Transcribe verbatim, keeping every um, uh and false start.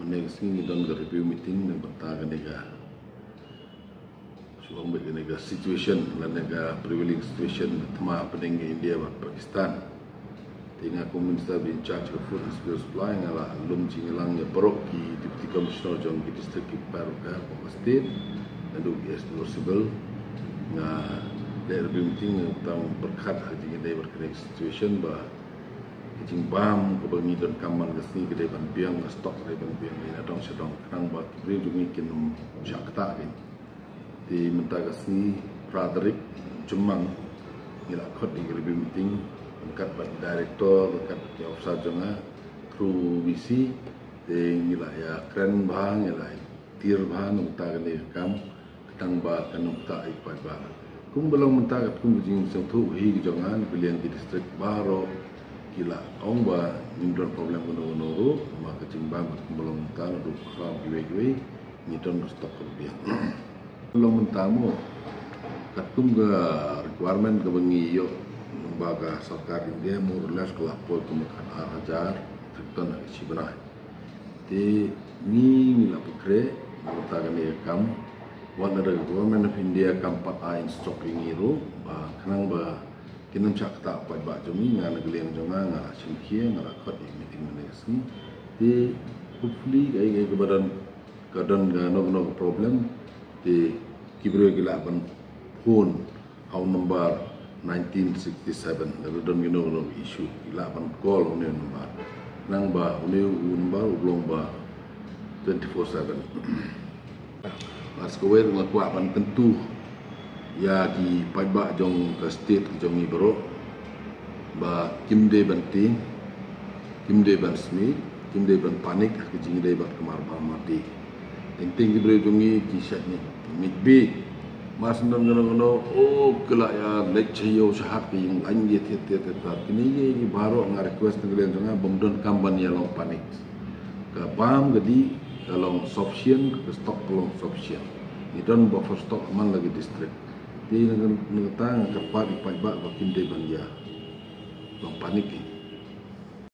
Mynne ka sngi ngi don ka review meeting na ka bynta kane ka, shu ong beit, kane ka situation lane ka prevailing situation thma hapdeng ka India bad Pakistan. Te nga kum Minister in charge ka Food and Civil Supply nga la lum jingïalang ïa baroh ki Deputy Commissioner jong ki district kiba rukha ka state, naduh ki S D O Civil. Nga leh review meeting, nga tam pyrkhat ha jingïadei bad kane ka situation ba ka jingbam kaba ngi donkam man ka sngi ka dei ban biang, ka stock ka dei ban biang, ïa na dong sha dong, khnang ba ki briew jong ngi kin ym shah ktah kein. Te mynta ka sngi, phra tarik Jymmang, ngi la khot ïa ka review meeting ryngkat bad director, ryngkat bad ki officer jong nga through V C. Te ngi la ïakren bha, ngi la tiar bha na ka bynta kane ka kam, khnang ba kan ym ktah ïa ki paidbah. Kumba long mynta, katkum ka jingsngewthuh hi ka jong nga, na ka liang ki district baroh ki la ong ba ngim don problem kano kano ruh, namar ka jingbam katkum ba long mynta, naduh khraw kiwei kiwei ngi don ka stock kaba biang. Long mynta mo, katkum ka requirement kaba ngi ïoh lyngba ka sorkar India, more or less ka la poi kum khatar hajar metric ton ha ka shi bnai. Te ngi, ngi la pynkhreh na ka bynta kane ka kam, wat lada ka Government of India kam pat ai instruct ïa ngi ruh ba khnang ba kin ym shah ktah paidbah jong ngi, nga na ka liang jong nga, nga la shim khia, nga la khot ïa ka meeting mynne ka sngi. Te hopefully kaei kaei kaba don, ka don kano kano ka problem, te ki briew ki lah ban phone ha u number nineteen sixty-seven, lada don kano kano ka issue ki lah ban call ha une u number. Khnang ba une u number u long ba twenty-four seven. Bad sa kawei ruh nga kwah ban kyntu ïa ki paidbah jong ka state ka jong ngi baroh ba kim dei ban tieng, kim dei ban smiej, kim dei ban panic ha ka jingïadei bad ka marbam mardi. Teng teng ki briew jong ngi ki shait miej, miej bieit. Mar shu don kano kano, oh, ki la ïa leit sha ïew sha hat, ki ïeng lain thied thied thied thied. Kine ki, ki baroh nga request na ka liang jong nga ba ym donkam ban ïa long panic. Ka bam ka dih ka long sufficient, ka stock ka long sufficient. Ngi don buffer stock ha man la ki district. Te na ka, na kata nga kyrpad ïa ki paidbah ba kim dei ban ïa long panic.